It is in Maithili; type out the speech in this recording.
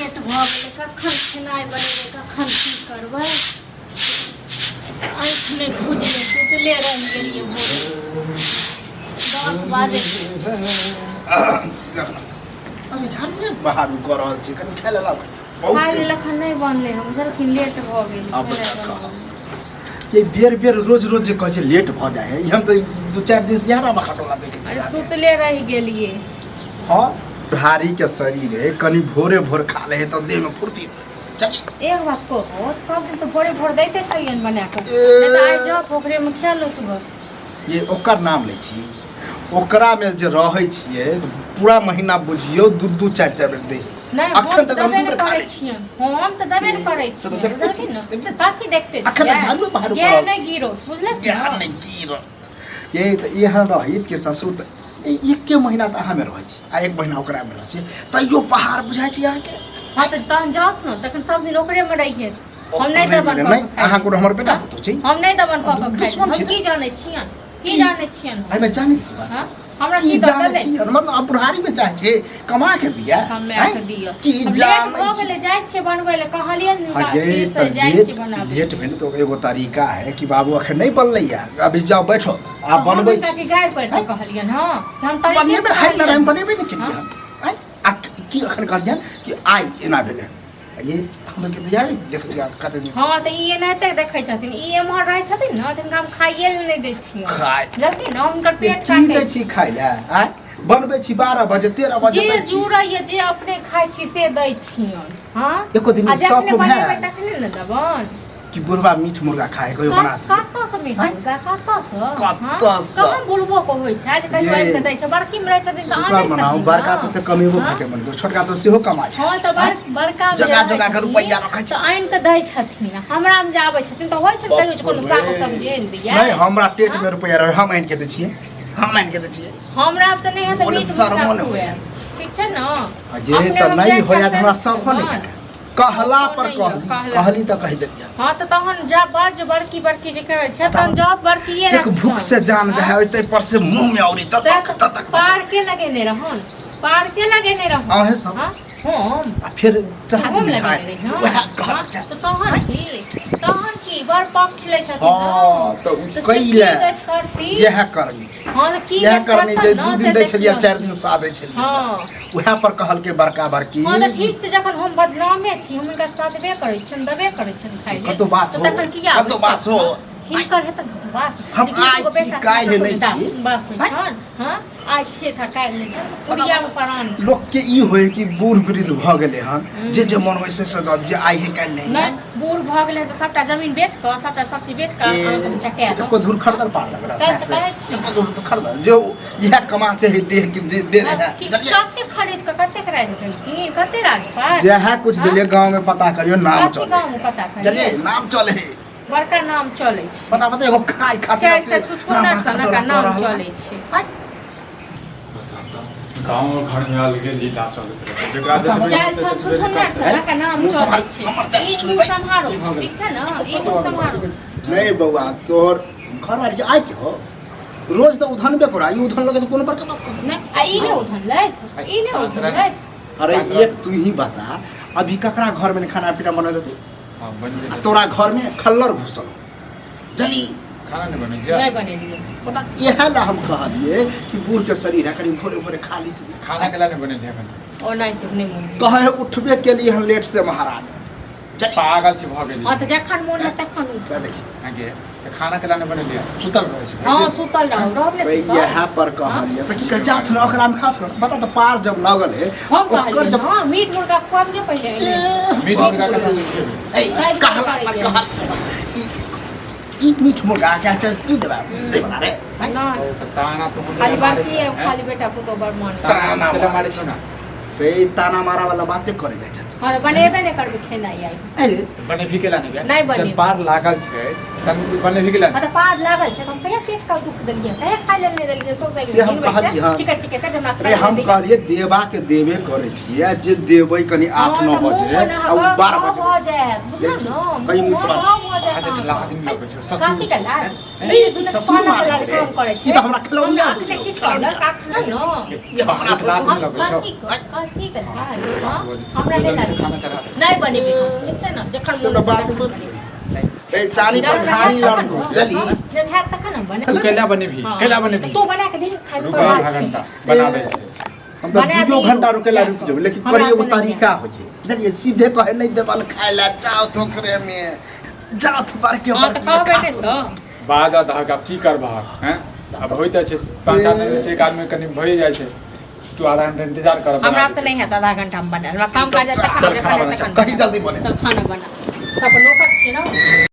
लेट भऽ गेलै, कखन खेनाइ बनेबै, कखन की करबै? आँखि नहि खुजलै, सुतले रहि गेलियै। भोरे 10 बाजे। अभी झाड़ू नहि बहारू कऽ रहल छी, कनि खाय लेला बहुत। खाय लेल एखन नहि बनलै हँ, बुझलखिन? लेट भऽ गेल। आब खेनाइ बता। बनबै। ये बेर बेर रोज रोज जे कहै छै लेट भऽ जाइ है, ई हम तऽ 2-4 दिन से इएह खटोला देखै अरे छी। सुतले रहि गेलियै। हँ, भारी के शरीर है, कनि भोरे भोर खा ले है तऽ देह में फुर्ती चल। एक बात कहो, सब दिन तऽ भोरे भोर दैते छलियनि बना कऽ। ए। नहि तऽ आइ जाउ तऽ ओकरेमे खा लो तू बस। ये ओकर नाम लै छी, ओकरा में जे रहै छियै पूरा महीना बुझियौ दू दू चारि चारि बेर दै। नहि, अखन हम तक तऽ हम देबे दू नहि बेर खा करै लै छी। छियनि, हम तऽ देबे नहि करै से तऽ छियनि। देखते बुझलखिन ने? देखते छी। कथी देखते अखन तऽ छियै? झाड़ू बहारू गेल करल नहि गिरो, बुझलखिन? ज्ञान ने नहि गिरत। ये तऽ एहन रही कि ससुर तऽ ई एके महीना तऽ अहाँमे रहै छी आ एक महीना ओकरामे रहै छी, तैयो पहाड़ बुझाइ छी अहाँके। हँ, तऽ तहन जाउत ने, तखन सब दिन ओकरेमे रहियै, हम नहि ओकरेमे देबन नहि, कऽ कऽ खाइ अहाँ लए। कोनो हमर बेटा हँ? पुतहु छी? हम नहि देबन कऽ कऽ खाइ लए। दुश्मन हम छी की जानै छियनि, की की? जानै छियनि? एहिमे जानै की बात? हँ, हमरा की की दऽ जानै देलै? छी? मतलब आब बुढ़ारीमे चाहै छी कमा के दिया? कमा आँय? के दिअ। की अब लेट जानै भऽ छी? गेलै, जाइ छियै बनबै लए, कहलियै ने हाँ, हुनका ये स्थिर से तऽ जाइ लेट छियै बनाबै। लेट भेल तऽ एगो तरीका है कि बाबू अखन नहि बनलैया, अभी जाओ बैठो आ हम बनबै हुनका छी। के गारि पढ़ि कऽ कहलियनि हँ कि हम तरीके से बनेबै है कहलियनि। हम बनेबै ने केलियै हाँ? हन। आँय? आ की अखन कहलियनि कि आइ एना भेलै, ये हम के तैयारी देख छियै कते दिन। हँ, तऽ ई एनाहिते देखै छथिन। ई एम्हर रहै छथिन ने, तऽ हिनका हम खाइए लए नहि दै छियै। खाय बुझलखिन ने? हुनकर पेट की काटै दै छी खाय लए? आँय, बनबै छी 12 बजे, 13 बजे जे दै छी। जुड़ैए, जे अपने खाइ छी से दै छियनि। हँ। एको दिन आ जखने शौक बनेबै भेल तखने ने देबनि। कि बुढ़बा मीट मुर्गा खाए, कहियो बना दियौ। कतऽसँ मीट मुर्गा, कतऽसँ? कतऽसँ? कहाँ बुढ़बो को होइ छै जे कहियो आनि कऽ दै छै? बड़की मे रहै छथिन तऽ शुक्र आनै मनाउ छथिन बड़का ने। तऽ कमेबो हाँ? खाके बन गेल, छोटका तऽ सेहो कमाइ। हँ, तऽ बड़का मे जे जोगा रहै जोगा के छथिन, रुपैआ रखै छै। तऽ आनि कऽ दै छथिन। हमरा मे जे आबै छथिन तऽ होइ छै ने कहियो जे कोनो सागो सब्जी आनि दियै। नहि, हमरा टेट हाँ? में रुपैआ रहे, हम आनि के दै छियै, हम आनि के दै छियै। हमरा तऽ नहि हेतै बोले मीट शर्मो मुर्गा नहि होइए। खुआएब, ठीक छै ने? आ जे अपने तऽ हम नहि जाहि होइए तऽ हमरा खाइ शौको नहि से है। कहला पर नहि यऽ, कहली कहला। कहली तऽ कहि देलियै। हँ, तऽ तहन जा बड़ जे बड़की बड़की जे करै छै, तहन जाउ बड़कीए देख, भूख से जान हाँ? जाए ताहि पर से मुंह में औरी तक तक तक। पार्के लगेने रहन, पार्के लगेने रहन। अहें सब। हाँ? हम आ फेर चढ़ा हम के मिठाई लगेने रही, हाँ। वएह कहल हाँ, छै। तऽ तहन की बड़ पक्ष लै छथिन हाँ, ने? तऽ उ तऽ से कै की लए? दैत करती? इएह करनी। हाँ, तऽ की इएह दैत करनी जे करतन 2 ने, दिन से दै छलियै, देखियौन। 4 दिन सादै छलियै। उएह पर कहलकै बड़का बड़की। हँ, तऽ ठीक छै, जखन हम बदनामे छी, हम हुनका साधबे करै छियनि, देबे करै छियनि खाइ लेल, कतौ बास तऽ हो, तखन किया आबै कतौ बास हो। छै? हिनकर हेतनि कतौ बास? हम जे आइ दूगो छी, बेटा काल्हि छै, नहि दास छी। बास होइ छनि? हँ, आइ छै तऽ काल्हि नहि छनि, पुड़ियामे प्राण छै। लोक के ई होय कि बूढ़ वृद्ध भऽ गेलै हन, जे जे मन होइ से से दऽ जे आइ हे काल्हि नहीं। नहि, बूढ़ भऽ गेलै तऽ सबटा जमीन बेच कऽ, सबटा सब चीज बेच कऽ अहाँके हम चटा देब। एको धूर खरीदल पार लगल। सएह तऽ कहै छी। एको धूर तो खरीदल जो इएह कमा के है देह के दे दे रहे है। कि कते खरीद कऽ कतेक राखि देलखिन, कते राजपाट? जएह कुछ देलियै, गाँव में पता करियो, नाम कथी चले। गाँव में पता करियौ? चलिए, नाम चले। बड़का नाम चलै छै। पता पता एगो खाय खातिर चल छै, छुछुनर सनक नाम चलै छै। गाँव घर में अलगे लीला चलैत रहै छै, जेकरा बताउ। जतबे चल होतै छै, ततबे छुछुनर करतै। सनक नाम मुँह चलै सम्हार- छै। हमर चाची ई सुनबै। मुँह सम्हारो, की भऽ गेल? ठीक छै ने? ई मुँह सम्हारो। नहीं बौआ, तोहर घर वाली के आइ के हो, रोज तऽ उधनबे करो, ई उधन लगे तऽ कोनो बड़का बात कहतै? नहि, आ ई नहि उधन लैत, ई नहि उधन लैत। अरे एक तू ही बता, अभी ककरा घर में खाना पीना बना देते? हाँ, बनि आ जेतै। तोरा घर में खल्लर घुसल जली। खाना नहि बनेलियै? नहि बनेलियै। बता, इएह ला हम कहलिए कि बूढ़ के शरीर है, कनि भोरे भोरे खा ली। खाना के ला नहि बनेलियै एखन? ओ नहि तऽ नहि मोन। कहे है उठबे के लिए हम लेट से महाराज चली। पागल छी भऽ गेली। हँ, तऽ जखन मोन हैत तखन उठू। क्या देखी। अहाँके तऽ खाना के ला नहि बनेलियै, सुतल रहै छी? हँ, सुतल रहू, रहब ने सुतल। इएह पर कहलिए तऽ की कहे जाथ ने ओकरा में खास कर बता तऽ पार जब लागल है हम ओकर कहलियै जब हँ, मीट मुर्गा खुआबियै पहिले एलै। ए, मीट मुर्गा कतऽ से खेबै? ए, कहला पर कहल ई ई मीट मुर्गा क्या छै तू देबा देबा रे? नहि। ओ तऽ ताना तो खाली बाकी है, खाली बेटा पुतोह बड़ मानै। ताना ताना मारै छौ ना? रे, ताना मारा वाला बाते करे जाइ छथि। हँ, बनेबे नहि करबै खेनाइ आइ। अरे बनेबही केला नहि गे? नहि बनेबै। जब पार लागल छै तब तू बनेबही केला? हँ, तऽ पार लागल छै तऽ हम कहिया पेट के दुख देलियै? कहिया खाइ लेल नहि देलियै? सौंसे से हम कहलियै हँ। चिकट चिकट के जमा। अरे हम कहलियै देबा के देबे करै छियै, आ जे देबै कनि 8-9 बजे आ ओ 12 बजे भऽ जायत, बुझल देखी, ने? कहीं मुँह भऽ अहाँ जायत। जे लाज नहि लगै छौ ससुर कथी के लाज? हैं? ई जे दुनू ससुर पाना मारै वाला छै। काम करै छै। ई तऽ हमरा खेलौना हमरा अखने बुझियौ, किछु कहलक अखने ने। ई हमरा लाज ससुर नहि लगै छौ? हम कथी ठीक है हाँ, हमरा तू नहि जल्दी से लागै। खाना चढ़ा दे। नहि बनेबी हम, ठीक छै ने जखन से तऽ बात मोन तखन बनेबै। रे चानी पर जहन खानी हैत तखन लड़तौ ने। बुझली जहन हैत तखन ने बनेबै। तू कैला बनेबही हाँ। कैला बनेबही तू बना के दही खाइ रुक आधा घंटा बना दै छै। हम तऽ बना दुइयो दियौ। घंटा रुकेला रुकि जेबै, लेकिन हमरा करी एगो से नहि तरीका होइ छै, बुझलियै? सीधे कहे नहि देबल खाय लए, जाउ तो ओकरे में जाउ तो बड़के हाँ तऽ बड़के कहबै नहि तऽ बाजा दहक आब की करबहक हैं? आब होइत छै 5 आदमी से एक आदमी कनि भरि जाइ छै, तू आधा घंटा इंतजार कर। हमरा तऽ नहि हैत आधा घंटा में बनायल, हमरा काम काज तखन चल, खाना बना, तखन कही जल्दी बने। चल खाना बना, सब नौकर छियै ने।